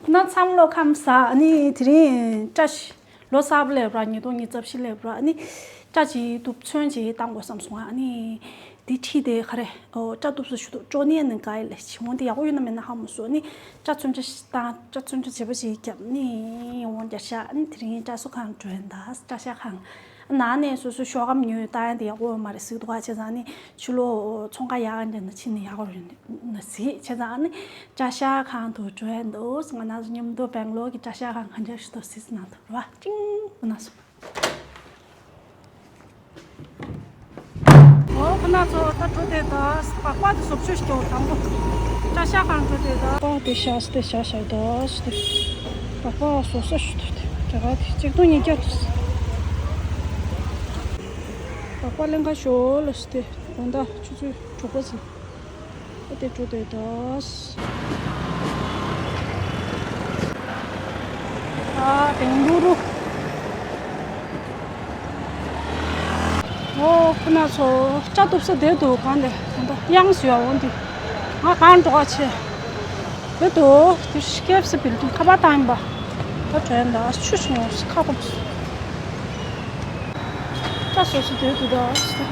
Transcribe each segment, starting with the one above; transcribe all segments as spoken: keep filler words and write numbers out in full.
ན་མཚམས་ལོ་ཁམས་ས་ཨ་ནི་དེ་རིང་བཀྲ་ཤིས་ལོ་གསར་པ་སླེབས་ར། ཉིས་སྟོང་ཉི་ཤུ་རྩ་བཞི་སླེབས་ར། ཨ་ནི་བཀྲ་ཅིག་གཏུབ་ཚོན་ཅིག་བཏང་དགོས་བསམ་སོང་། ཨ་ནི་དེ་ཁྲིད་དེ་ག་རེ་ཨོ་བཀྲ་གཏུབ་ས་ཞུ་དུ་ཅོ་ནི་ནི་ག་ཡི་ལས་ཆི་འོང་དེ་ཡག་པོ་ཡོད་ན་མེད་ན་ཧ་མ་སོ། ཨ་ནི་བཀྲ་ཚོན་ཆ་ཞིག་བཏང་། བཀྲ་ཚོན་ཆ་བྱེད་པ་ཞིག་བརྒྱབ་ནི་འོང་རྒྱ་ཤ། ཨ་ནི་དེ་རིང་བཀྲ་གསོ་ཁང་འགྲོ་ཡིན་ད། བཀྲ་ཤ་ཁང་ནང་ནས་སོ་སོའི་ཤོག་སྒམ་ཉོས་བཏང་ཡ་དེ་ཡག་པོ་མ་རེད་ཟིག་འདུག་ག་བྱས་ཙང་ནི་ཕྱི་ལོགས་ཚོང་ཁང་ཡག་འདྲ་ན་ཕྱིན་ནས་ཡག་པོ་རེད་ན་ཟིག་བྱས་ཙང་ནི་བཀྲ་ཤ་ཁང་དུ་འགྲོ་ཡ་འདུག་ང་རང་ཚོ་མཉམ་དུ་སྦེང་ལོར་གྱི་བཀྲ་ཤ་ཁང་ག་འདྲ་ཞིག་འདུག་ཟིག་ནང་དུ་ར་ཅིང་ཁོ་ན་སོང་། ཨོ་ཁོ་ན་ཚོ་ད་འགྲོ་དེ་ད་སྦག་སྦག་དེ་བཟོ་བཅོས་ཤིག་ཀྱང་དང་པོ་བཀྲ་ཤ་ཁང་འགྲོ་དེ་ད་སྦག་དེ་ཤ་སྟེ་ཤ་ཤ་ད་སྟེ་སྦག་སྦག་བཟོ་ས་ཞུ་དུ་དེ་དེ་ག་དེ་གཅིག་སྟོང་ཉིས་བརྒྱ་དུ་སྦག་སྦག་ལེན་ག་ཞོ་ལ་སྟེ་དགོང་དག་ཆུ་ཚོད་དྲུག་པ་ཟིན། ཨ་དེ་འགྲོ་དེ་ད། ཨ་དེང་དུ་རུ། ཨོ་ཁོ་ན་ཚོ་བཀྲ་གཏུབ་ས་དེ་འདུག་གང་དེ་ད་ལྟ་དབྱངས་སུ་ཡ་འོང་དེ། ང་གང་འགྲོ་ག་ཆེ། དེ་འདུག་དེ་སྐེབས་སི་བིལ་ཌིང་ཁ་པར་བཏང་ཡིན་པ། ད་དྲན་ད་ཆུ་ཞིག་ཡོང་སི་ཁ་ཁོམ་སི། བཀྲ་སོ་སོ་དེ་འདུག་ད་སི།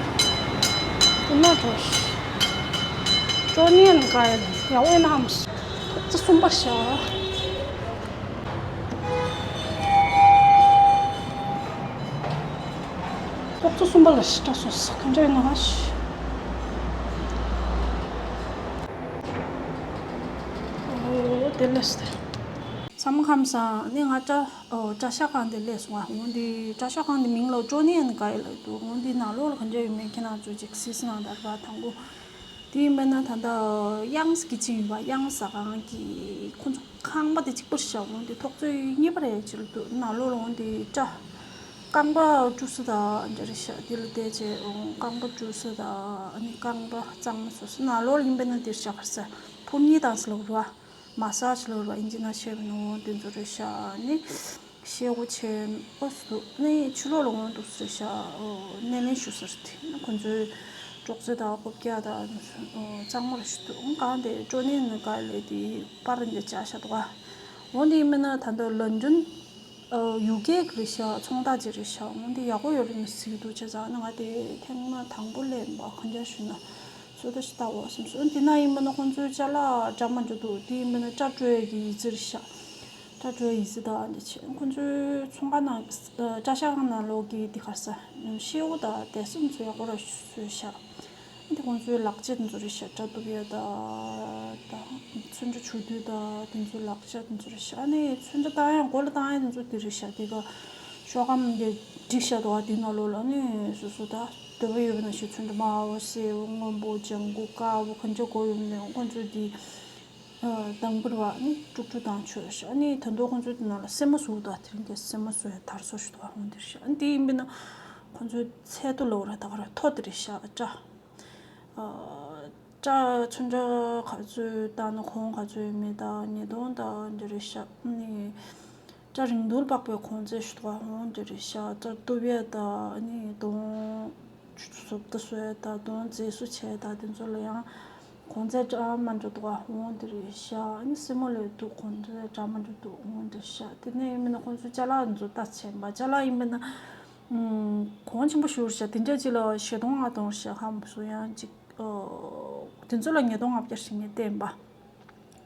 དེ་ན་འགྲོ་ཤི། ཅོ་ནི་ཡན་ག་ཡ་ཡ་འོ་ན་ཧམ་སི། ཐོག་ཙི་གསུམ་པ་ཤ། ལྐོག་ཚོ་གསུམ་པ་ལ་ཞིག་བཀྲ་སོ་སོ་ག་འདྲ་ཡིན་ན་ཧ་ཤི། ཨོ་དེ་ལས་དེ། ཚང་མ་ཁམས་བཟང་། ནི་ང་བཀྲ་ཨོ་བཀྲ་ཤ་ཁང་དེ་སླེབས་སོང་ང་། འོ་འདི་བཀྲ་ཤ་ཁང་དེ་མིང་ལ་ཅོ་ནི་ཡན་ག་ཡི་ལ་འདུག་འོ་འདི་ནང་ལོགས་ལ་ག་འདྲ་ཡོད་མེད་ཁྱེད་རང་ཚོ་ཅིག་སི་སི་ནང་དར་བ་དང་པོ། དེ་ཡིན་པས་ན་ད་ལྟ་དབྱངས་ཀྱི་ཅིག་ཡིན་པ། དབྱངས་ཟ་ཁང་གི་ཁོ་ཚོ་ཁང་པ་དེ་གཅིག་པུ་ཤག་འོང་དེ་ཐོག་བརྩེགས་གཉིས་པ་རེད་ཅིག་ལ་འདུག་ནང་ལོགས་ལ་འོང་དེ་བཀྲ་རྐང་པ་བཀྲུ་ས་དང་འདྲ་རེད་ཤག་དེ་ལ་བལྟས་བྱས་འོང་རྐང་པ་བཀྲུ་ས་དང་ཨ་ནི་རྐང་པ་གཙང་མ་བཟོ་ས། ནང་ལོགས་ལ་ཡིན་པས་ན་དེ་ཤག་གར་ས་ཕུར་གཉིས་དང་ས་ལོག་རུ་བ། མ་སཱཇ་ལོར་བ་ཨིན་ཇི་ན་ཤེབ་ནོ་དེ་ཚོ་རེད་ཤག་ནི་ཤེའུ་ཆེན་ཨོ་སུ་ནི་ཕྱི་ལོགས་ལ་འོང་འདུག་སུ་རེད་ཤག་ཨོ་སྣེ་ལེན་ཞུ་ས་རེད་དེ། ཁོ་ཚོའི་ཅོག་ཙེ་དང་རྐུབ་བཀྱག་དང་ཨོ་གཙང་མ་རེད་ཞུ་འདུག་གང་དེ་ཅོ་ནི་ནི་ག་ལེ་དེ་པར་འདི་བཅག་ཤག་འདུག་ག་འོ་འདི་མིན་ན་ད་ལྟ་ལོན་ཌོན་ཨོ་ཡུ་ཀེ་གི་རེད་ཤག་ཚོང་རྟགས་ཅིག་རེད་ཤག་འོ་འདི་ཡག་པོ་ཡོད་རེད་མི་སྲིད་འདུག་བྱས་ཙང་ང་དེ་ཐེངས་མ་དང་པོ་ལེན་པ་གང་ཅག་ཞུ་ན། ཚོད་ལྟ་ཞིག་བལྟ་དགོས་བསམ་སོང་། དེ་ན་ཡིན་པ་ན་ཁོང་ཚོའི་ཅ་ལག་འདྲ་མི་འདྲ་འདུག་དེ་ཡིན་པ་ན་སྐྲ་བཀྲུ་ཡས་ཀྱི་ཡི་ཙི་རེད་ཤག་སྐྲ་བཀྲུ་ཡས་ཡི་ཙི་དང་འདི་བྱས་ཁོང་ཚོའི་ཚོང་ཁང་ནང་ཨ་བཀྲ་ཤིས་སྒང་ནང་ལོགས་ཀྱི་འདི་ག་རེ་ཟ་ཤེའུ་དང་དེ་ཚོ་ཡག་པོ་ར་བཟོས་ཤག་འདི་ཁོང་ཚོའི་ལག་ཆས་དེ་ཚོ་རེད་ཤག་སྐྲ་གཏུབ་ཡས་དང་དང་ཚོན་ཁྲ་བྱུག་དུས་དང་དེ་ཚོའི་ལག་ཆས་དེ་ཚོ་རེད་ཤག་ཨ་ནི་ཚོན་ཁྲ་བཏང་ཡས་མགོ་ལ་བཏང་ཡས་དེ་ཚོ་དེ་རེད་ཤག་དེ་ག་ཤོག་སྒམ་འདི་བསྒྲིགས་ཤག་འདུག་ག་དེ་ནང་ལོགས་ལ་ཨ་ནི་སོ་སོ་ད། དེ་བ་ཡོད་པ་ན་ཞིག་ཚོན་ཁྲ་དམར་པོ་སེར་པོ་སྔོན་པོ་ལྗང་གུ་དཀར་པོ་གང་ཅི་དགོས་ཡོད་ནས་ཁོང་ཚོས་དེ་དང་པོར་བ་ནི་དཀྲུག་དཀྲུག་བཏང་ཆོག་ཤག་ཨ་ནི་ད་དུང་ཁོང་ཚོས་དེ་ནང་ལ་སྲན་མ་བཟོ་དང་དེ་རིང་གི་སྲན་མ་བཟོ་ཡ་དར་སོ་ཞིག་འདུག་ག་འོང་དེར་ཤག་ཨ་ནི་དེ་ཡིན་པས་ན་ཁོང་ཚོའི་ཚལ་དུ་ལོག་ར་ད་ག་ར་ཐོ་དེ་རེད་ཤག་སྐྲ་སྐྲ་ཚོན་ཁྲ་ག་ཚོད་བཏང་ན་གོང་ག་ཚོད་ཡོད་མེད་དང་ཉིས་སྟོང་དང་འདི་རེད་ཤག་ཨ་ནི། སྐྲ་རིང་ཐུང་ལ་དཔག་པའི་གོང་ཚད་ཞུ་བ་འོང་དེ་རེད་ཤག་སྐྲ་གཏུབ་ཡས་དང་ཨ་ནི་གདོང་བཟོ་ལྟ་བཟོ་ཡས་དང་གདོང་མཛེས་བཟོ་བྱས་དང་དེ་ཚོ་ལ་ཡང་གོང་ཚད་འདྲ་མི་འདྲ་འདུག་ག་འོང་དེ་རེད་ཤག་ཨ་ནི་སྲན་མ་ལས་འདུག་གོང་ཚད་འདྲ་མི་འདྲ་འདུག་འོང་དེ་རེད་ཤག་དེ་ནས་ཡིན་མིན་ན་ཁོང་ཚོའི་ཅ་ལག་འདི་ཚོ་ལྟ་བྱས་པ་ཅ་ལག་ཡིན་མིན་ན་གོང་ཆེན་པོ་ཞུ་རེད་ཤག་དེ་འདྲ་ཅིག་ལ་བཞི་སྟོང་ལྔ་སྟོང་རེད་ཤག་ཧ་མ་སོང་ཡང་ཅིག་དེ་ཚོ་ལ་ཉིས་སྟོང་ལྔ་བརྒྱ་ཞིག་ངས་བསྟན་པ།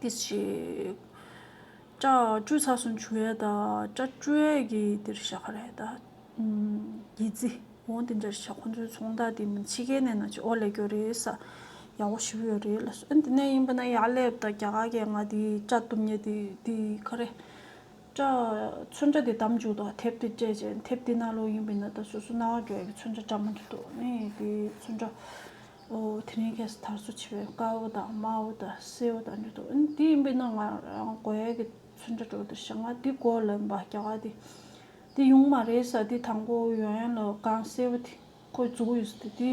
དེ་བཞིན་སྐྲ་བཀྲུས་ཚར་སོང་བྱུག་ཡས་དང་སྐྲ་བཀྲུ་ཡས་ཀྱི་འདིར་བཞག་ག་རེད་ད། ཡི་ཙི་འོང་དེ་འདྲ་བཞག་ཁོང་ཚོའི་ཚོང་རྟགས་དེ་མིན་ཕྱི་རྒྱལ་ནས་ན་ཅིག་ཨོ་ལས་སྐྱོ་རེད་ས། ཡག་པོ་ཞིག་ཡོད་རེད་ལ་སོ། ཨ་འདི་ནས་ཡིན་པ་ན་ཡག་ལེབ་དང་རྒྱ་གར་གྱི་ང་དེ་སྐྲ་གཏུབ་མཁན་དེ་དེ་ག་རེ། སྐྲ་ཚོན་ཁྲ་དེ་བསྡམས་བཅུག་དང་དེབ་དེ་སྤྲད་བྱས་དེབ་དེ་ནང་ལོགས་ཡིན་པས་ན་ད་སོ་སོ་སྣང་བ་འགྲོ་ཡས་ཀྱི་ཚོན་ཁྲ་འདྲ་མི་འདྲ་འདུག་ཨ་ནི་དེ་ཚོན་ཁྲ། ཨོ་དེ་རིང་ཁ་སང་དར་སོ་ཆེ་བའི་དཀར་པོ་དང་དམར་པོ་དང་སེར་པོ་དང་འདྲ་འདུག་ཨ་ནི་དེ་ཡིན་པས་ན་ང་རང་དགོས་ཡས་ཀྱི་ཚོན་ཁྲ་འདྲ་པོ་དེ་ཤ་ང་དེ་དགོས་ལབ་པ་རྒྱ་གར་དེ། དེ་ཡོང་མ་རེད་ས་དེ་དང་པོ་ཡོང་ཡ་ལ་གང་སེར་པོ་དེ་ཁོས་བཙུགས་ཡོད་ས་དེ་དེ་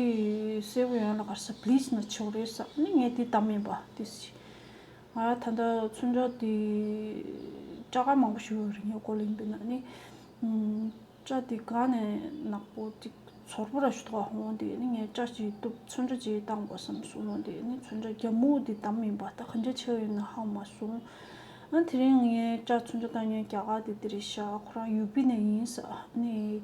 སེར་པོ་ཡོང་ཡ་ལ་གར་ས་བི་ལི་ཅི་ན་ཆེ་བ་རེད་ས་ཨ་ནི་ངས་དེ་བདམས་ཡིན་པ་དེ་སི། ང་ད་ལྟ་ཚོན་ཁྲ་དེ་སྐྲ་དཀར་མང་པོ་ཞིག་ཡོད་རེད་ངའི་སྐོར་ལ་ཡིན་པས་ན་ནི། སྐྲ་དེ་གང་ནས་ནག་པོ་ཅིག་ཚོར་པོ་ར་ཞུ་ཐོག་འོང་དེ་ནི་ངས་སྐྲ་ཅིག་གཏུབ་ཚོན་ཁྲ་ཅིག་བཏང་དགོས་བསམ་སོང་འོང་དེ་ནི་ཚོན་ཁྲ་རྒྱ་སྨུག་དེ་བདམས་ཡིན་པ་ད་ག་འདྲ་ཆེ་བ་ཡོད་ན་ཧ་མ་སོང་། ཨ་དེ་རིང་ངས་སྐྲ་མཚོན་ཆ་བཏང་མཁན་རྒྱ་གར་དེ་འདི་རེད་ཤག་ཁོ་རང་ཡུ་པི་ནས་ཡིན་ས། ཨ་ནི།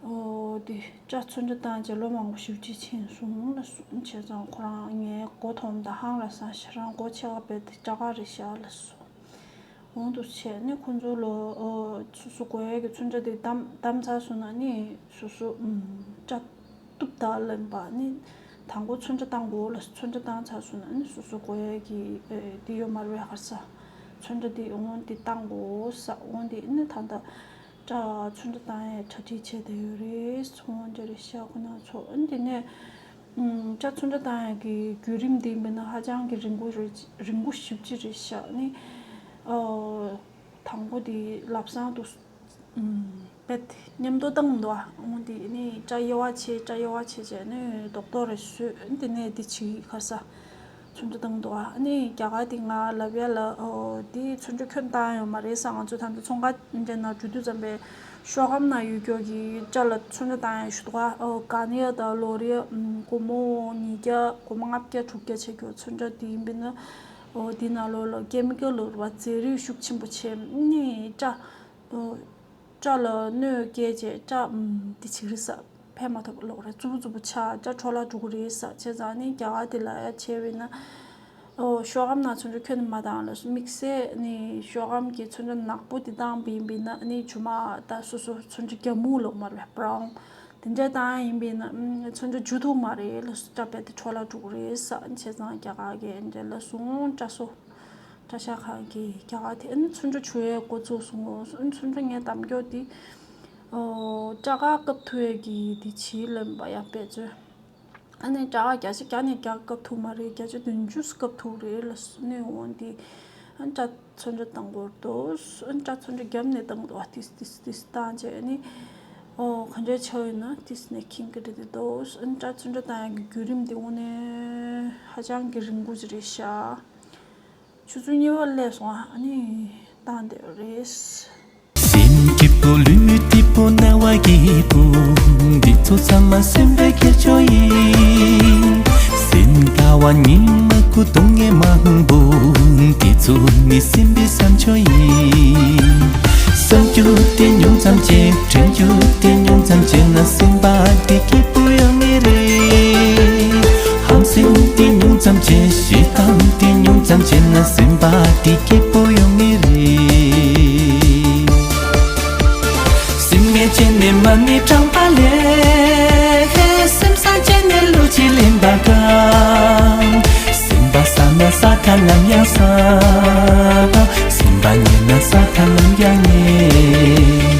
ཨོ་དེ་སྐྲ་མཚོན་ཆ་བཏང་རྗེས་ལོ་མང་པོ་ཞེ་པོ་ཅིག་ཕྱིན་སོང་ལ་སོང་བྱས་ཙང་ཁོ་རང་ངའི་མགོ་མཐོང་དང་ཧང་ལ་སང་ཞེ་རང་མགོ་ཆེ་བ་བས་དེ་སྐྲ་དཀར་རེད་ཤག་ལ་སོང་། འོང་དུ་བྱས་ནས་ཁོ་ཚོ་ལོ་ཨོ་སོ་སོ་དགོས་ཡས་ཀྱི་མཚོན་ཆ་དེ་བདམས་བདམས་ཚར་སོང་ན་ནི་སོ་སོ་ཨུམ་སྐྲ་གཏུབ་ད་ལེན་པ་ནི་དང་པོ་མཚོན་ཆ་བཏང་དགོས་ལ་མཚོན་ཆ་བཏང་ཚར་སོང་ན་ནི་སོ་སོ་དགོས་ཡས་ཀྱི་ཨེ་དེ་ཡོད་མ་རེད་པས་ཧར་ས། མཚོན་ཆ་དེ་འོང་དེ་བཏང་དགོས་ས་འོང་དེ་ནི་ད་ལྟ་སྐྲ་མཚོན་ཆ་བཏང་ཡས་གྲ་སྒྲིག་བྱས་བསྡད་ཡོད་རེད། འོང་དེ་རེད་ཤག་ཁོ་ན་ཚོ་ཨ་ནི་དེ་ནས། ཨུམ། སྐྲ་མཚོན་ཆ་བཏང་ཡག་གི་བརྒྱུད་རིམ་འདི་ཡིན་པ་ན་ཧ་ཅང་གི་རིང་པོ་རེད། རིང་པོ་ཞེ་པོ་ཅིག་རེད་ཤག་ནི། ཨོ། དང་པོ་དེ་ལམ་སང་དུ། ཨུམ། རྦད་དེ་མཉམ་དུ་བཏང་འདུག་ཨ། འོ་དེ་ནི་སྐྲ་གཡོ་བ་བྱས་སྐྲ་གཡོ་བ་བྱས་བྱས་ནི་རྡོག་རྡོག་རེ་བཟོས་དེ་ནས་དེ་བྱེད་ཁ་ས། མཚོན་ཆ་བཏང་འདུག་ཨ། ནི་རྒྱ་གར་དེ་ང་ལབ་ཡ་ལ་ཨོ་དེ་མཚོན་ཆ་ཁྱོན་བཏང་ཡོད་མ་རེད་ས། ང་ཚོ་ད་ལྟ་ཚོང་ཁང་འདྲ་ན་འགྲོ་དུས་ཙམ་པས། ཤོག་སྒམ་ནང་ཡོད་རྒྱུ་གི་སྐྲ་ལ་མཚོན་ཆ་བཏང་ཡ་ཞུ་དོ། ཨོ་ག་ནི་ཡ་དང་ལོ་རེ་སྒོར་མོ་ཉིས་བརྒྱ་སྒོར་མོ་ལྔ་བརྒྱ་དྲུག་བརྒྱ་བྱེད་རྒྱུ་མཚོན་ཆ་དེ་ཡིན་པས་ན། ཨོ་དེ་ནང་ལོགས་ལ་ཀེ་མི་ཀལ་ལོ་ར་བ་རྫས་རིགས་ཤུགས་ཆེན་པོ་བྱས་ནི་སྐྲ། ཨོ་སྐྲ་ལ་གནོད་སྐྱེལ་བྱས་སྐྲ་དེ་ཅིག་རེད་ས། ཕན་མ་ཐོགས་ལོག་རེད། རྩུབ་པོ་རྩུབ་པོ་ཆགས་སྐྲ་འཕྲོ་བརླག་འགྲོ་གི་རེད་ས། བྱས་ཙང་ནི་རྒྱ་གར་དེ་ལ་ཡ་བྱས་པས་ན། ཨོ་ཤོག་སྒམ་ནང་མཚོན་ཆ་ཁྱོན་ནས་མ་བཏང་ལ་དམིགས་བསལ་ནི་ཤོག་སྒམ་གྱི་མཚོན་ཆ་ནག་པོ་དེ་བཏང་བ་ཡིན་པས་ན་ནི་ཇུ་མ་ད་སོ་སོ་མཚོན་ཆ་རྒྱ་སྨུག་ལོག་མ་རེད་པ་བྷ་རའུན་དེ་འདྲ་བཏང་ཡིན་པས་ན་མཚོན་ཆ་འཇུ་ཐུབ་མ་རེད་ལ་སྐྲ་རྦད་དེ་འཕྲོ་བརླག་འགྲོ་གི་རེད་ས། བྱས་ཙང་རྒྱ་གར་གྱི་འདྲ་ལ་སོང་སྐྲ་སོ་སྐྲ་ཤ་ཁང་གི་རྒྱ་གར་དེ་ནི་མཚོན་ཆ་འཇུ་ཡའི་འགོ་ཚུགས་སོང་ངོ་། མཚོན་ཆ་ངས་བདམས་རྒྱུ་དེ་ཨོ་སྐྲ་དཀར་བཀབ་ཐུབ་ཡས་ཀྱི་དེ་བྱིས་ལེན་པ་ཡ་དཔེ་མཚོན། ཨ་ནི་སྐྲ་དཀར་བརྒྱ་ཆ་བརྒྱ་ནས་བརྒྱ་བཀབ་ཐུབ་མ་རེད། བརྒྱ་ཆ་བདུན་ཅུ་བཀབ་ཐུབ་རེད་ལ་སྣོད་འོང་དེ། ཨ་ནི་སྐྲ་མཚོན་ཆ་བཏང་དགོས་འདུག་ཨ་ནི་སྐྲ་མཚོན་ཆ་རྒྱབ་ནས་བཏང་འདུག་ཨ་ཏིས་ཏིས་ཏིས་བཏང་བྱས་ཨ་ནི། ཨོ་ག་འདྲའི་ཆགས་ཡོད་ན་ཏིས་ནས་ཁེངས་ཀྱི་རེད་འདུག་ཨ་ནི་སྐྲ་མཚོན་ཆ་བཏང་ཡག་གི་བརྒྱུད་རིམ་དེ་དངོས་གནས་ཧ་ཅང་གི་རིང་པོ་ཅིག་རེད་ཤག་ཆུ་ཚོད་གཉིས་པ་སླེབས་སོང་ཨ་ནི་བཏང་བསྡད་རེད། སེམས་སྐྱིད་པོ་ལུས་སྐྱིད་པོ་རྣ་བ་སྐྱིད་པོ། འདི་ཚོ་ཚང་མ་སེམས་པའི་འཁྱེར་ཕྱོགས་ཡིན། སེམས་དགའ་བ་སྙིང་མ་ཁུ་སྡུག་བསྔལ་མང་པོ། འདི་ཚོ་ནི་སེམས་པའི་བསམ་ཕྱོགས་ཡིན། བསམ་རྒྱུ་དེ་ཉུང་ཙམ་བྱེད། དྲན་རྒྱུ་དེ་ཉུང་ཙམ་བྱས་ན་སེམས་པ་དེ་སྐྱིད་པོ་ཡོང་ངེས་རེད། ཧམ་སེམས་དེ་ཉུང་ཙམ་བྱེད། ཞེ་སྡང་དེ་ཉུང་ཙམ་བྱས་ན་སེམས་པ་དེ་སྐྱིད་པོ་ཡོང་ངེས་རེད། སེམས་ངལ་བྱས་ནས་མ་ཎི་བགྲངས་པ་ལས། སེམས་བཟང་བྱས་ནས་བློ་གཅིག་ལེན་པ་གང་། སེམས་པ་བཟང་ན་ས་མཐའ་ལམ་ཡང་བཟང་། སེམས་པ་ཉེས་ན་ས་མཐའ་ལམ་ཡང་ཉེས།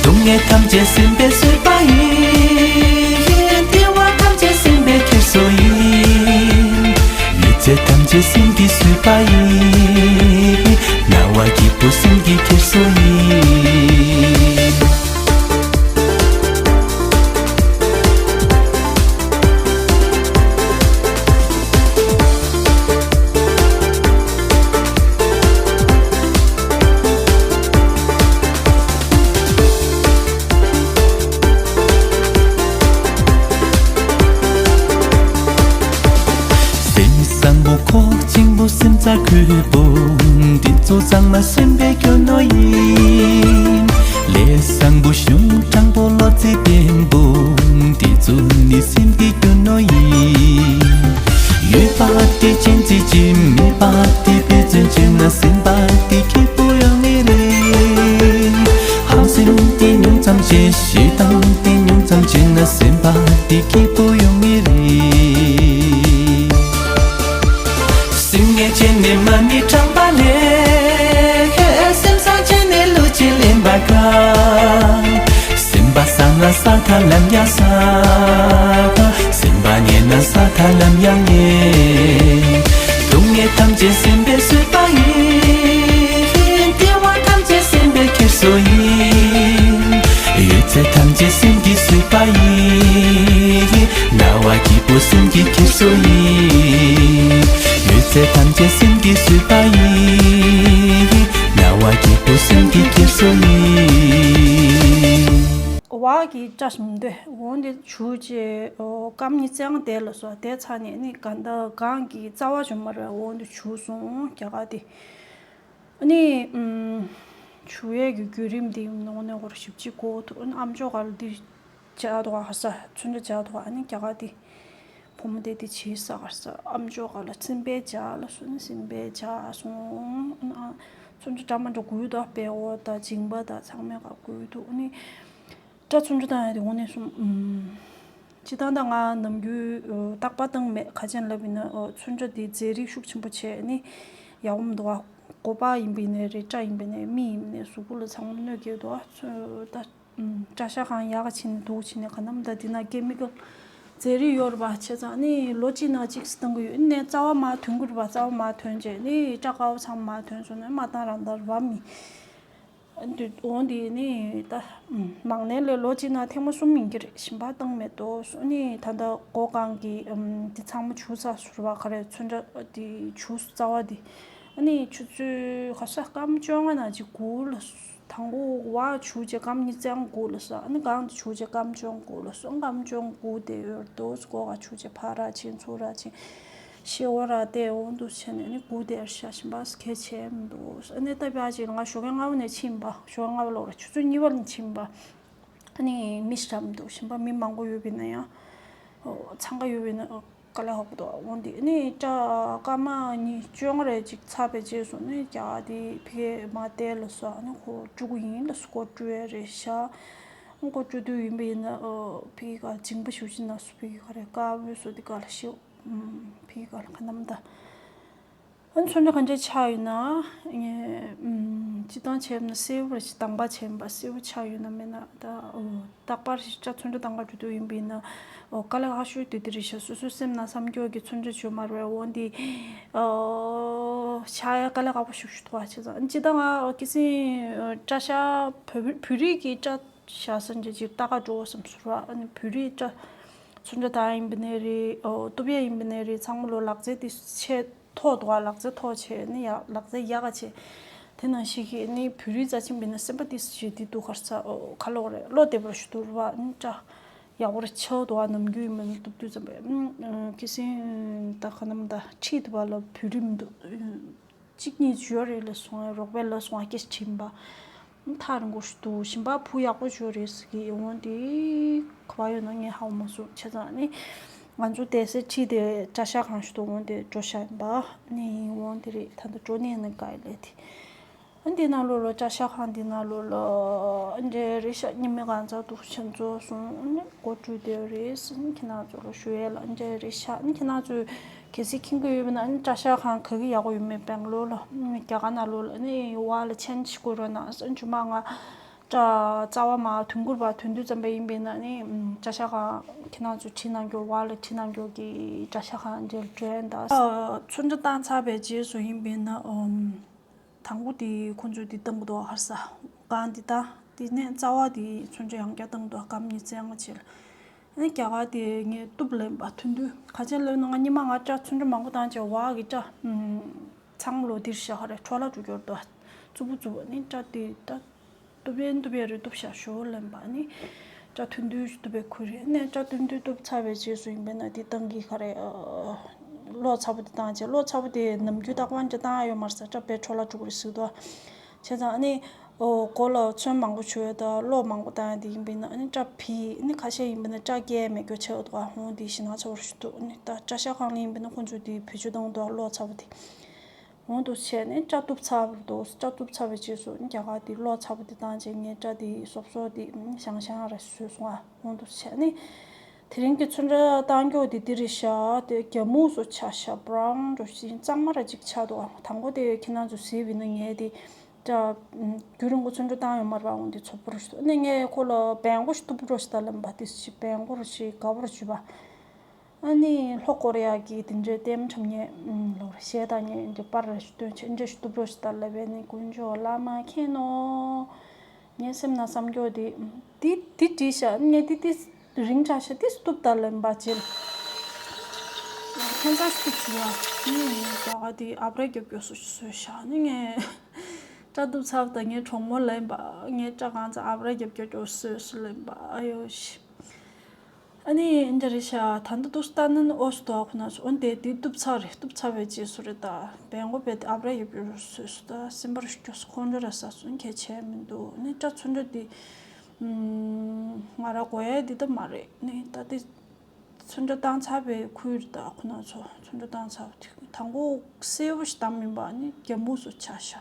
སྡུག་བསྔལ་ཐམས་ཅད་སེམས་པས་བཟོས་པ་ཡིན། བདེ་བ་ཐམས་ཅད་སེམས་པའི་འཁྱེར་སོ་ཡིན། ཡོད་ཚད་ཐམས་ཅད་སེམས་ཀྱིས་བཟོས་པ་ཡིན། རྣ་བ་སྐྱིད་པོ་སེམས་ཀྱི་འཁྱེར་སོ་ཡིན། སེམས་བཟང་པོ་ཁོག་ཆེན་པོ་སེམས་རྩ་འཁོལ་པོ། འདི་ཚོ་ཚང་མ་སེམས་པའི་རྒྱུ་ནོར་ཡིན། ལས་བཟང་པོ་གཞུང་དྲང་པོ་བློ་རྩེ་བརྟན་པོ། འདི་ཚོ་ནི་སེམས་ཀྱི་རྒྱུ་ནོར་ཡིན། ཡོད་པ་དེ་སྤྱན་གཟིགས་བྱེད། མེད་པ་དེ་འབད་བརྩོན་བྱས་ན་སེམས་པ་དེ་སྐྱིད་པོ་ཡོང་ངེས་རེད། ཧམ་སེམས་དེ་ཉུང་ཙམ་བྱེད། ཞེ་སྡང་དེ་ཉུང་ཙམ་བྱས་ན་སེམས་པ་དེ་སྐྱིད་པོ་ཡོང་ངེས་རེད། སེམས་ངལ་བྱས་ནས་མ་ཎི་བགྲངས་པ་ལས། སེམས་བཟང་བྱས་ནས་བློ་གཅིག་ལེན་པ་གང་། སེམས་པ་བཟང་ན་ས་མཐའ་ལམ་ཡང་བཟང་། སེམས་པ་ཉེས་ན་ས་མཐའ་ལམ་ཡང་ཉེས། སྡུག་བསྔལ་ཐམས་ཅད་སེམས་པས་བཟོས་པ་ཡིན། བདེ་བ་ཐམས་ཅད་སེམས་པའི་འཁྱེར་སོ་ཡིན། ཡོད་ཚད་ཐམས་ཅད་སེམས་ཀྱིས་བཟོས་པ་ཡིན། རྣ་བ་སྐྱིད་པོ་སེམས་ཀྱི་འཁྱེར་སོ་ཡིན། ཡོད་ཚད་ཐམས་ཅད་སེམས་ཀྱིས་བཟོས་པ་ཡིན། རྣ་བ་སྐྱིད་པོ་སེམས་ཀྱི་འཁྱེར་སོ་ཡིན། བ་གི་བཀྲ་ཤིས་མི་འདོད་འོང་དེ་བྱུག་ཅེས་སྐམ་ཉི་ཚེ་ཡང་དེ་ལ་སོ་དེ་ཚ་ནས་ནི་ག་འདའ་གང་གི་རྩ་བ་བྱུང་མ་རེད། འོང་དེ་བྱུག་སོང་རྒྱ་གར་དེ། ཨ་ནི་ཨམ། བྱུག་ཡས་ཀྱི་བརྒྱུད་རིམ་འདི་ནང་ནས་སྐོར་ཞིབ་ཅིག་གོ་ཐུབ། ཨ་ནི་ཨ་མཆོག་ག་ལ་འདི་བྱ་དོ་ཧ་ས་ཚུན་ཆ་བྱ་དོ། ཨ་ནི་རྒྱ་གར་འདི་བུ་མོ་དེ་འདི་བྱས་ས་ག་ས་ཨ་མཆོག་ག་ལ་སྲིན་པོའི་ཇ་ལ་སོ་ནི་སྲིན་པོའི་ཇ་སོང་། ཨ་ཚུན་ཆ་འདྲ་མ་འདྲ་དགོས་དོ། དཔེ་འོ་ད་སྦྱིན་པ་ད་ཚང་མས་ག་དགོས་འདུག་ཨ་ནི། སྐྲ་ཚོན་ཁྲ་བཏང་ཡ་དེ་དངོས་གནས་སོང་། ཨུམ། སྤྱི་བཏང་ད་ང་ནམ་རྒྱུན་ཨོ་རྟག་པར་བཏང་མེད། ག་ཅན་ལབ་ཡིན་ན་ཨོ་ཚོན་ཁྲ་དེ་རྫས་རིགས་ཤུགས་ཆེན་པོ་བྱས་ནི་ཡག་པོ་མི་འདུག་ཨ། སྒོ་པ་ཡིན་པ་ཡིན་ནའི་རེད། སྐྲ་ཡིན་པ་ཡིན་ནའི་མི་ཡིན་པ་ཡིན་ནའི་གཟུགས་པོ་ལ་ཚང་མ་གནོད་སྐྱེལ་འདུག་ཨ། ཚོ་ད་ཨུམ་སྐྲ་བཞར་ཁང་ཡག་ག་ཕྱིན་ནས་འདུག་ཕྱིན་ནས་ག་ནམ་ད་འདི་ན་ཀེ་མི་ཀལ་རྫས་རིགས་ཡོད་རེད་པ། བྱས་ཙང་ནི་ལོ་གཅིག་ནང་གཅིག་བཏང་གི་ཡོད། ནས་རྩ་བ་མར་ཐོན་གི་རེད་པ། རྩ་བ་མར་ཐོན་རྗེས་ནི་སྐྲ་དཀར་པོ་ཚང་མ་མར་ཐོན་སོང་ནས་མ་བཏང་རང་བཏང་རེད་པ་མི། འདི་འོ་འདི་ནི་ད་མང་ནས་ལས་ལོ་གཅིག་ནང་ཐེངས་མ་གསུམ་ཡིན་གྱི་རེད། ཞིམ་པ་བཏང་མེད་དོ། ཨ་ནི་ད་ལྟ་སྒོ་གང་གི་ཨམ་འདི་ཚང་མ་བྱུག་ཚར་སོང་བ་ག་རེ་ཚོན་ཁྲ་འདི་བྱུག་རྩ་བ་འདི། ཨ་ནི་ཆུ་ཚོད་ག་ས་སྐར་མ་བཅོ་ལྔ་ནང་ཅིག་སྒུག་ལ་སོ། དང་པོ་བ་བྱུག་བྱས་སྐར་མ་ཉི་ཤུ་རྩ་ལྔ་སྒུག་ལ་སོ། ཨ་ནི་གང་དུ་བྱུག་བྱས་སྐར་མ་བཅོ་ལྔ་སྒུག་ལ་སོ། སྐར་མ་བཅོ་ལྔ་སྒུག་བསྡད་ཡོད་དོ། སྒོ་ག་བྱུག་བྱས་ཕར་ར་ཕྱིན་ཚུར་ར་ཕྱིན། ཤི་འོ་ར་དེ་འོང་དུ་བྱས་ནས་ནི་སྒུག་བསྡད་ཤག་ཞིམ་པ་སྐད་ཆ་མི་འདུག་ཨ་ནི་ད་བྱས་ང་ཞོགས་ཀས་སྔ་པོ་ནས་ཕྱིན་པ། ཞོགས་ཀས་སྔ་པོ་ལོག་ར་ཆུ་ཚོད་གཉིས་པ་ནས་ཕྱིན་པ། ཨ་ནི་མི་ཞིག་འདུག་ཞིམ་པ་མི་མང་པོ་ཡོད་པ་ཡིན་ན་ཡང་འཚང་ཁ་ཡོད་པ་ཡིན་ན་དཀའ་ལས་ཁག་པོ་འདུག་འོང་དེ་ནི་སྐྲ་སྐར་མ་ཉི་ཤུ་རྩ་ལྔ་རེ་ཅིག་ཚར་བའི་རྗེས་སུ་ནི་རྒྱ་དེ་ཕི་མ་བལྟས་ལ་སོ། ཨ་ནི་ཁོ་བཅུག་གི་ཡིན་ལ་སོ། ཁོ་བཅུག་ཡ་རེད་ཤག་ཁོ་བཅུག་དུས་ཡིན་པ་ཡིན་ན་ཕི་ག་སྦྱིན་པ་ཞུ་ཕྱིན་ན་སོ། ཕི་ག་རེ་དཀར་པོའི་སོ་དེ་ག་ལ་ཤི། ཕི་ག་ལ་ག་ནམ་ད། ཨ་ནི་ཚོན་ཁྲ་ག་འདྲ་ཆགས་ཡོད་ན། ངས་ཨམ་སྤྱི་བཏང་བྱས་ན་སེར་པོ་རེ་ཞིག་དང་པ་བྱས་པ་སེར་པོ་ཆགས་ཡོད་ན་མེད་ན་ད་ཨོ་རྟག་པར་ཞིག་སྐྲ་ཚོན་ཁྲ་དང་པ་འགྲོ་དུས་ཡིན་པ་ཡིན་ན་ཨོ་དཀའ་ལས་ཁག་ཤོས་དེ་དེ་རེད་ཤག་སོ་སོའི་སེམས་ནང་བསམ་སྐྱོ་གི་ཚོན་ཁྲ་བྱོས་མ་རེད། འོ་འདི་ཨོ་ཆགས་ཡ་དཀའ་ལས་ཁག་པོ་ཤུགས་ཤུགས་ཐོག་བྱས་ཙང་སྤྱི་བཏང་ཨོ་ཁེ་སིན་སྐྲ་ཤ་བོད་བོད་རིགས་ཀྱི་སྐྲ་ཤ་ས་འདྲ་ཅིག་ལྟ་ག་འགྲོ་བསམ་སོང་ར། ཨ་ནི་བོད་རིགས་སྐྲ་ཚོན་ཁྲ་དང་ཡིན་པ་ནས་རེད། ཨོ་གཏུབ་ཡས་ཡིན་པ་ནས་རེད། ཚང་མ་ལོ་ལག་རྩལ་དེ་ཆེ། ཐོག་འདུག་ག་ལག་རྩལ་ཐོག་བྱས་ནི་ཡག་ལག་རྩལ་ཡག་ག་བྱས། དེ་ནང་བཞིན་གྱི་ནི་བོད་རིགས་རྩ་ཆེན་པོ་ཡིན་ན་སེམས་པ་ཏིས་ཞེ་དེ་འདུག་ག་ས་ཨོ་ག་ལོག་རེད། བློ་བདེ་པོ་ཞིག་འདུག་ར་ཨ་ནི་སྐྲ་ཡག་པོ་ར་ཆགས་འདུག་ག་ནམ་རྒྱུན་ཡིན་མིན་གཏུབ་དུས་ཙམ་པས་ཨ་ཁེ་སིན་ད་ག་ནམ་ད་ཁྲིད་འདུག་པ་ལ་བོད་རིགས་མི་འདུག་གཅིག་གཉིས་ཡོད་རེད་ལ་སོང་ཨ་རོགས་པས་ལ་སོང་ཨ་སྐད་ཆ་དྲིས་པ། ཐག་རིང་པོ་ཞིག་འདུག་ཞིམ་པ་བུ་ཡག་པོ་ཞིག་རེད་ཟེར་གི་འོང་དེ་ག་པར་ཡོད་ན་ངས་ཧ་གོ་མ་སོང་། བྱས་ཙང་ནི་ང་ཚོ་དེ་སེ་ཁྲིད་དེ་སྐྲ་བཞར་ཁང་ཞིག་ཏུ་འོང་དེ་འགྲོ་བཞག་ཡིན་པ་ནི་འོང་དེ་རེད། ད་ལྟ་འགྲོ་ནས་ནི་ག་ཡི་ལས་དེ་ཨ་འདི་ནང་ལོགས་ལ་སྐྲ་བཞར་ཁང་འདི་ནང་ལོགས་ལ་ཨ་འདྲ་རེད་ཤག་ཉི་མ་གང་ཚ་འདུག་ཁྱེད་ཚོ་སོང་ཨ་ནི་སྒོ་བཀྲུས་དེ་རེད་ཟེར་ནི་ཁྱེད་རང་ཚོ་ལ་ཞུ་ཡས་ལ་ཨ་འདྲ་རེད་ཤག་ཨ་ནི་ཁྱེད་རང་ཚོས། གལ་སྲིད་མཁྱེན་གྱི་ཡོད་པ་ན་ཨ་ནི་སྐྲ་བཞར་ཁང་ག་གི་ཡག་པོ་ཡོད་མེད་སྦེང་ལོར་ལ་ཨ་ནི་རྒྱ་གར་ནང་ལོར་ལ་ཨ་ནི་བར་ལ་མཆན་ཞིག་བཀོད་རོགས་གནང་ཟེར། མཇུག་མ་ང་སྐྲ་རྩ་བ་མར་དུང་ཕོར་པ་དོན་དུས་ཙམ་པ་ཡིན་པས་ན་ཨ་ནི་སྐྲ་བཞར་ཁང་ཁྱེད་རང་ཚོ་བྲིས་གནང་རྒྱུ་བར་ལ་བྲིས་གནང་རྒྱུ་གི་སྐྲ་བཞར་ཁང་འདིར་འགྲོ་ཡ་ད། ཚོན་ཁྲ་བཏང་ཚར་བའི་རྗེས་སུ་ཡིན་པས་ན་ཨམ། དང་པོ་དེ་ཁོང་ཚོས་དེ་བཏང་གི་འདུག་ཧར་ས་གང་དེ་ད་དེ་ནས་རྩ་བ་དེ་ཚོན་ཁྲ་ཡང་བསྐྱར་བཏང་གི་འདུག་སྐར་མ་ཉི་ཤུ་རྩ་ལྔ་བྱས་ལ། ཨ་ནི་རྒྱ་གར་དེ་ངས་གཏུབ་ལེན་པ་ཐུང་ཐུང་ག་ཅན་ལོན་ན་ང་ཉི་མ་ང་སྐྲ་ཚོན་ཁྲ་མང་པོ་བཏང་བྱས་བག་གི་སྐྲ་ཚང་མ་ལོ་འདིར་བཞག་ག་རེ་འཕྲོ་བརླག་འགྲོ་རྒྱུ་རེད་འདུག་རྩུབ་པོ་རྩུབ་པོ་ནི་སྐྲ་དེ་སྐྲ་གཏུབ་ཡས་གཏུབ་ཡས་རེད། གཏུབ་བཞག་ཞོར་ལེན་པ་ནི་སྐྲ་ཐུང་ཐུང་ཞིག་གཏུབ་པའི་ཁུལ་རེད། ནས་སྐྲ་ཐུང་ཐུང་གཏུབ་ཚར་བའི་རྗེས་སུ་ཡིན་པས་ན་དེ་བཏང་གི་ག་རེ་ཨ་གློག་ཚ་པོ་དེ་བཏང་བྱས་གློག་ཚ་པོ་དེ་ནམ་རྒྱུན་རྟག་པར་འདྲ་བཏང་ཡ་ཡོད་མ་རེད་ས། སྐྲ་དཔེ་འཕྲོ་བརླག་འགྲོ་གི་རེད་ཟེར་འདུག་བྱས་ཙང་ཨ་ནི་ཨོ་མགོ་ལ་ཚོན་མང་པོ་བྱུག་ཡ་དང་གློག་མང་པོ་བཏང་ཡ་དེ་ཡིན་པས་ན་ཨ་ནི་སྐྲ་ཕིག་ཨ་ནི་ཁ་ཤས་ཡིན་པས་ན་སྐྲ་སྐྱེ་ཡ་མེད་རྒྱུ་ཆགས་འདུག་ཨ་ཧོང་དེ་ཞེད་སྣང་ཚ་པོ་ཞིག་འདུག་ཨ་ནི་ད་སྐྲ་བཞར་ཁང་ལ་ཡིན་པས་ན་ཁོང་ཚོས་དེ་བེད་སྤྱོད་གཏོང་འདུག་གློག་ཚ་པོ་དེ། འོང་དུ་བྱས་ནས་སྐྲ་གཏུབ་ཚར་བ་འདུག་སྐྲ་གཏུབ་ཚར་བའི་རྗེས་སུ་རྒྱ་གར་དེ་གློག་ཚ་པོ་དེ་བཏང་བྱས་ངའི་སྐྲ་དེ་སོབ་སོབ་དེ་ཞང་ཞང་རེ་བཟོས་སོང་ཨ། འོང་དུ་བྱས་ནས་དེ་རིང་གི་ཚོན་ཁྲ་བཏང་རྒྱུ་དེ་འདི་རེད་ཤག་དེ་རྒྱ་སྨུག་བཟོ་ཆགས་ཤག་བྷ་རའུན་འགྲོ་བཞིན་གཙང་མ་ར་ཅིག་ཆགས་འདུག་ཨ། དང་པོ་དེ་ཁྱེད་རང་ཚོ་གཟིགས་པ་ཡིན་ན་ངས་དེ་སྐྲ་རྒྱུན་རིང་པོ་ཚོན་ཁྲ་བཏང་ཡོད་མ་རེད་པ། འོང་དེ་ཚོ་པོ་རེ་ཞིག་འདུག་ཨ་ནི་ངས་ཁོ་ལ་བེང་པོ་ཞིག་གཏུབ་རོགས་ཞིག་ད་ལབ་པ། དེ་ཞིག་བེང་པོ་རེ་ཞིག་དགའ་པོ་རེ་ཞུས་པ། ཨ་ནི་ལྷོ་ཀོ་རི་ཡ་གི་དེ་འདྲའི་ལྟད་མོ་འཁྲབ་མཁན་ལོར་གཞས་བཏང་མཁན་འདྲ་པར་རེ་ཞིག་སྟོན་བྱས་འདྲ་ཞིག་གཏུབ་རོགས་ཞིག་ད་ལབ་པས་ནི་དཀོན་མཆོག་བླ་མ་མཁྱེན་ནོ། ངའི་སེམས་ནང་བསམ་སྐྱོ་དེ་དེ་དེ་བྲིས་ཤག་ངས་དེ་དེ་རིང་དྲགས་ཤག་དེ་གཏུབ་ད་ལེན་པ་བྱེད། ཁྱེད་ཚ་ཞིག་གཏུབ་ཤིག་ཡ། ངས་ངའི་རྒྱ་གར་དེ་ཨབ་ར་རྒྱབ་སྐྱོར་སུ་ཞིག་བཟོས་ཤག་ནི་ངས་སྐྲ་གཏུབ་ཚར་བ་དང་ངའི་གྲོགས་མོ་ལེན་པ་ངའི་སྐྲ་གང་ཚ་ཨབ་ར་རྒྱབ་སྐྱོར་སྐྱོར་བཟོས་སུ་ལེན་པ་ཨ་ཡོ་ཤི། ཨ་ནི་འདི་རེད་ཤག་ད་ལྟ་འདུག་སྟ་ནན་ཨོ་སི་དོ་ཁོ་ན་སོ་འོན་ཏེ་དེ་གཏུབ་ཚར་རེད། གཏུབ་ཚར་བའི་རྗེས་སུ་རེད། ད་བེང་གོ་བེད་ཨབ་ར་ཡབ་ཡོར་སོས་སུ་ད་སིམ་པར་སྐྱོ་སུ་ཁོང་ཁྲོ་ར་ས་སུ་ཁྱད་ཆེ་མི་འདུག་ནི་སྐྲ་ཚོན་ཁྲ་དེ་ང་ར་གོ་ཡ་དེ་ད་མ་རེད། ནི་ད་དེ་ཚོན་ཁྲ་བཏང་ཚར་བའི་ཁུལ་རེད། ད་ཁོ་ན་ཚོ་ཚོན་ཁྲ་བཏང་ཚར་བ་དེ་དང་པོ་གསལ་པོ་ཞིག་བཏང་མིན་པ་ནི་རྒྱ་མུ་སུ་ཆ་ཤ།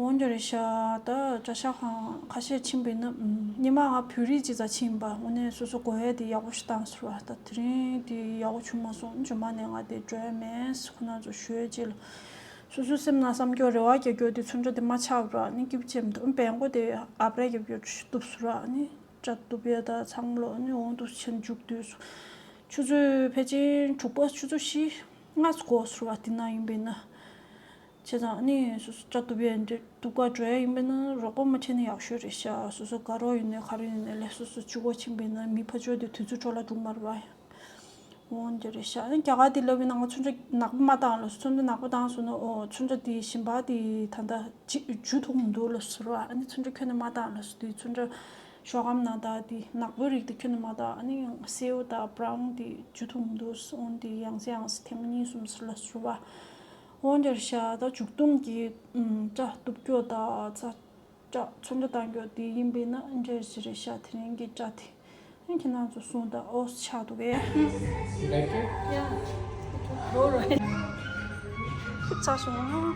འོན་ཀྱང་རེད་ཤག་ད་གྲྭ་ཤག་ཁང་ཁ་ཤས་ཕྱིན་པ་ཡིན་ན། ཉི་མ་ང་བོད་རིགས་ཅིག་ཙམ་ཕྱིན་པ། དངོས་གནས་སོ་སོ་གོ་ཡ་དེ་ཡག་པོ་ཞིག་བཏང་ཟེར་བ། ད་དེ་རིང་དེ་ཡག་པོ་བྱུང་མ་སོང་། རྗེས་མ་ནས་ང་དེ་འགྲོ་ཡ་མེད་ཟེར་ཁོ་ན་ཚོ་ཞུ་ཡ་ཅིག་ལ། སོ་སོའི་སེམས་ནང་བསམ་སྐྱོ་རེ་བ་རྒྱག་རྒྱུ་དེ་ཚོན་ཁྲ་དེ་མ་ཆག་པ་ར་ནི་སྐྱིད་པོ་བྱས་མི་འདུག་བེང་གོ་དེ་ཨབ་ར་རྒྱབ་རྒྱུ་གཏུབ་ཟེར་བ་ནི། སྐྲ་གཏུབ་ཡ་ད་ཚང་མ་ལོ་ནི་འོང་དུ་ཕྱིན་མཇུག་དུས་སུ་ཆུ་ཚོད་ཕལ་ཆེར་དྲུག་པ་ཆུ་ཚོད་བཞི་ལྔ་ཙམ་འགོར་ཟེར་བ། དེ་ན་ཡིན་པས་ན། བྱས་ཙང་ནི་སོ་སོ་སྐྲ་གཏུབ་ཡས་འདི་གཏུབ་ག་འགྲོ་ཡས་ཡིན་པས་ན་རོགས་པ་མ་ཁྲིད་ན་ཡག་ཤོས་རེད་ཤག་སོ་སོ་དགའ་རོགས་ཡིན་ནའི་ག་རེ་ཡིན་ནའི་ལས་སོ་སོ་གཅིག་པོ་ཕྱིན་པས་ན་མི་ཕར་ཕྱོགས་དེ་དུས་ཚོད་འཕྲོ་བརླག་འགྲོ་མ་རེད་པ། འོ་འདི་རེད་ཤག་ཨ་ནི་རྒྱ་གར་དེ་ལབ་ཡིན་ན་ང་ཚོན་ཁྲ་ནག་པོ་མ་བཏང་ལ། ཚོན་ཁྲ་ནག་པོ་བཏང་སོང་ན་ཨོ་ཚོན་ཁྲ་དེ་ཞིམ་པ་དེ་ད་ལྟ་ཅི་འཇུ་ཐུབ་མི་འདུག་ལ་ཟེར་བ། ཨ་ནི་ཚོན་ཁྲ་ཁྱོན་ནས་མ་བཏང་ལ་ཟེར་དུས་ཚོན་ཁྲ་ཤོག་སྒམ་ནང་ད་དེ་ནག་པོའི་རིགས་དེ་ཁྱོན་ནས་མ་བཏང་། ཨ་ནི་སེའུ་དང་བྷ་རའུན་དེ་འཇུ་ཐུབ་མི་འདུག་འོ་འདི་ཡང་སེ་ཡང་སེ་ཐེངས་མ་གཉིས་གསུམ་ཟེར་ལ་ཟེར་བ། འོ་འདིར་ཤ་ད་མཇུག་སྡོམ་གྱི་ཨུམ་སྐྲ་གཏུབ་སྐྱོ་ད་ཚ་སྐྲ་ཚོན་ཁྲ་བཏང་སྐྱོ་དེ་ཡིན་པས་ན་འདྲེར་ཞི་རེད་ཤག་དེ་རིང་གི་སྐྲ་དེ། ཨ་ཁྱེད་རང་ཚོ་གསུང་དང་ཨོ་ཆགས་འདུག་གས། Like it? Yeah. All right. ཚ་སོང་ང་།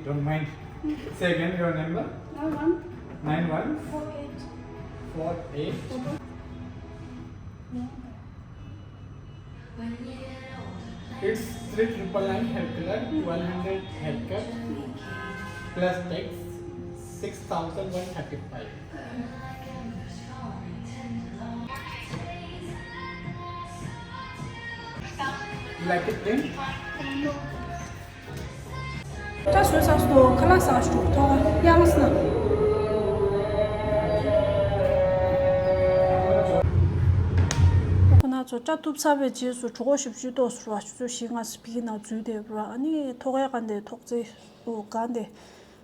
Don't mind. Say again your number. Nine one. Nine one. Four eight. Four eight. It's three triple nine hair color, one hundred haircut, plus tax, six thousand one thirty-five. You like it, then? སྐྲ་བཟོས་ཚར་སོང་། ཁ་ལག་ཟ་ཞུ་ཐོག་གཡང་སྣ། ཁོ་ན་ཚོ་སྐྲ་གཏུབ་ཚར་བའི་རྗེས་སུ་གྲོད་ཁོག་ཞེ་པོ་ཅིག་ལྟོགས་སོང་བ། ཆུ་ཚོད་བཞི་ལྔ་ཙམ་ཕི་གི་ནང་འཛུལ་བསྡད་པ་ར། ཨ་ནི་ཐོག་ཁའི་སྒང་དེ་ཐོག་བརྩེགས་སྒང་དེ།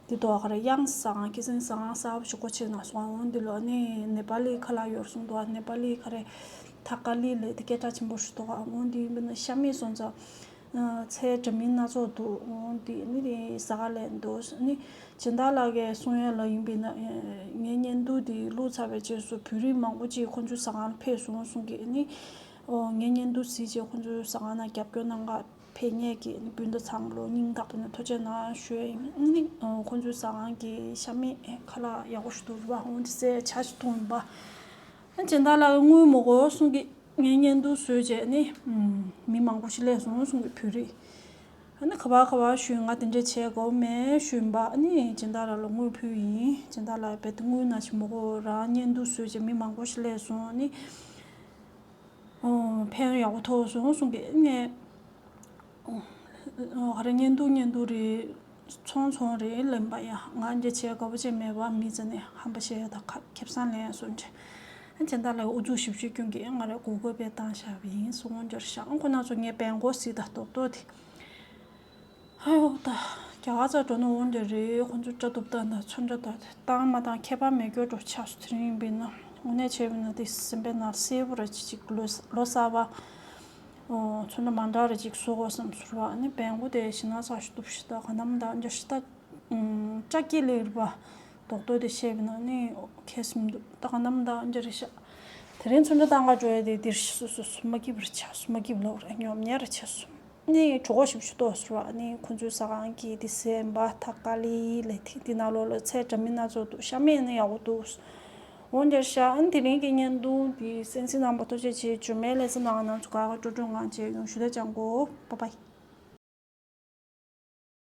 འདི་དོ་ག་རེ་གཡང་ཟ་ཁང་། ཁྱི་སེང་ཟ་ཁང་གསར་པ་ཞིག་སྒོ་ཕྱེ་ན་སོང་། འོ་འདི་ལོ་ནི་ནེ་པ་ལི་ཁ་ལག་ཡོད་གསུངས་འདུག་ནེ་པ་ལི་ག་རེ་ཐ་ཀ་ལི་ལབ་དེ་སྐད་གྲགས་ཆེན་པོ་ཞིག་འདུག་འོ་འདི་ཡིན་པ་ན་ཤ་མེད་སོང་ཙང་། ཚལ་འདྲ་མིན་སྣ་ཚོགས་འདུག་འོ་འདི་ནི་དེ་ཟ་ག་ལས་འདུག་ནི་སྦྱིན་བདག་ལགས་ཀྱིས་གསུང་ཡ་ལ་ཡིན་པས་ན། ངའི་བརྙན་ཐུང་དེ་བླུགས་ཚར་བའི་རྗེས་སུ་བོད་རིགས་མང་པོ་ཅིག་ཁོང་ཚོའི་ཟ་ཁང་ལ་ཕེབས་སོང་གསུང་གི་ནི། ཨོ་ངའི་བརྙན་ཐུང་གཟིགས་རྗེས་ཁོང་ཚོའི་ཟ་ཁང་ནང་རྒྱབ་སྐྱོར་གནང་ག་ཕེབས་མཁན་གྱི་སྤུན་ཟླ་ཚང་མ་ལོ་སྙིང་ཐག་པ་ནས་ཐུགས་རྗེ་གནང་ཞུ་ཡ་ཡིན། ཨ་ནི་ཁོང་ཚོའི་ཟ་ཁང་གི་ཤ་མེད་ཁ་ལག་ཡག་པོ་ཞིག་འདུག་ར། འོ་འདི་ཟས་ཆ་ཞིག་འཐུང་ཡིན་པ། ཨ་སྦྱིན་བདག་ལགས་དངུལ་མི་དགོས་གསུང་གི་ངའི་བརྙན་ཐུང་བཟོས་རྗེས་ནི་མི་མང་པོ་ཞིག་སླེབས་སོང་གསུང་གི་བོད་རིགས། ཨ་ནི་ག་པར་ག་པར་ཞུས། ང་དེ་འདྲས་བྱས་དགོས་མེད་ཞུས་པ། ཨ་ནི་སྦྱིན་བདག་ལགས་ལ་དངུལ་ཕུལ་ཡིན། སྦྱིན་བདག་ལགས་རྦད་དེ་དངུལ་ནང་བཞིན་མི་དགོས། རང་བརྙན་ཐུང་བཟོས་རྗེས་མི་མང་པོ་ཞིག་སླེབས་སོང་། ཨ་ནི། ཨོ་ཕན་ཡག་པོ་ཐོགས་སོང་གསུང་གི་ངས། ཨོ་ག་རེ་བརྙན་ཐུང་བརྙན་ཐུང་རེད། ཚོང་ཚོང་རེད་ལབ་པ་ཡ། ང་འདི་བྱས་དགའ་པོ་བྱས་མེད་པ། མི་ཚེ་ནས་ཧམ་པ་བཤད་ཡ་ད་ཁ་ཁེ་བཟང་ལེན་སོང་འདྲ། ཨ་སྦྱིན་བདག་ལགས་ཨུ་ཚུགས་ཞིབ་ཞིབ་སྐྱོན་གྱི་ང་རེ་གོ་གོ་པས་བཏང་བཞག་པ་ཡིན་གསུང་འབྱོར་ཤག་ཨ་ཁོ་ན་ཚོ་ངའི་བེང་གོ་སི་ད་རྡོག་རྡོག་དེ། ཧ་ཡོ་ད། རྒྱ་གར་ཚ་འགྲོ་ན་འོང་དེ་རེད། ཁོང་ཚོ་སྐྲ་གཏུབ་སྟངས་དང་ཚོན་ཁྲ་དང་བཏང་མ་བཏང་ཁྱད་པར་མེད་སྐྱོ་འགྲོ་ཆགས་སུ་དེ་རིང་ཡིན་པས་ན། དངོས་གནས་བྱས་པས་ན་དེ་སེམས་པའི་ནང་གསལ་པོ་ར་ཅིག་ཅིག་ལོ་ལོ་གསར་པ། ཨོ་ཚོན་ཁྲ་མ་འདྲ་ར་ཅིག་བཟོ་དགོས་བསམ་ཟུར་བ་ནི་བེང་གོ་དེ་ཞི་ན་ཚ་ཞིག་གཏུབ་ཞིག་ད་ག་ནམ་ད་འཇར་ཞིག་ད། སྐྲ་སྐྱེས་ལེ་རེད་པ། རྡོག་རྡོག་དེ་བཤད་པས་ན་ནི་ཁྱད་སུམ་འདུག་ད་ག་ནམ་ད་འཇར་ཞིག་དེ་རིང་ཚོན་ཁྲ་བཏང་ག་འགྲོ་ཡ་དེ་འདིར་ཞིག་སོ་སོ་སོ་མ་སྐྱིད་པར་ཆགས་སོ་མ་སྐྱིད་ལོག་ར་ཉོབ་ཉེ་ར་ཆགས་སོ། ནི་གྲོད་ཁོག་ཞིབ་ཞིབ་ཏོག་ཟེར་བ་ནི་ཁོང་ཚོའི་ཟ་ཁང་གི་དེ་སེམས་པ་ཐ་ཀ་ལི་ལས་ཐིག་དེ་ནང་ལོགས་ལ་ཚལ་འདྲ་མིན་སྣ་ཚོགས་འདུག་ཤ་མེད་ནི་ཡག་པོ་འདུག་འོ་འདྲ་ཤག་ཨ་ནི་དེ་རིང་གི་བརྙན་ཐུང་དེ་གསན་གཟིགས་གནང་བ་ཐུགས་རྗེ་ཆེ། རྗེས་མའི་ལེ་ཚན་ནང་ང་ཚོ་ག་ག་སྤྲོ་སྤྲོ་ངང་བྱས་ཡོང་ཞུ་ལེ་ཅང་གོ། Bye bye.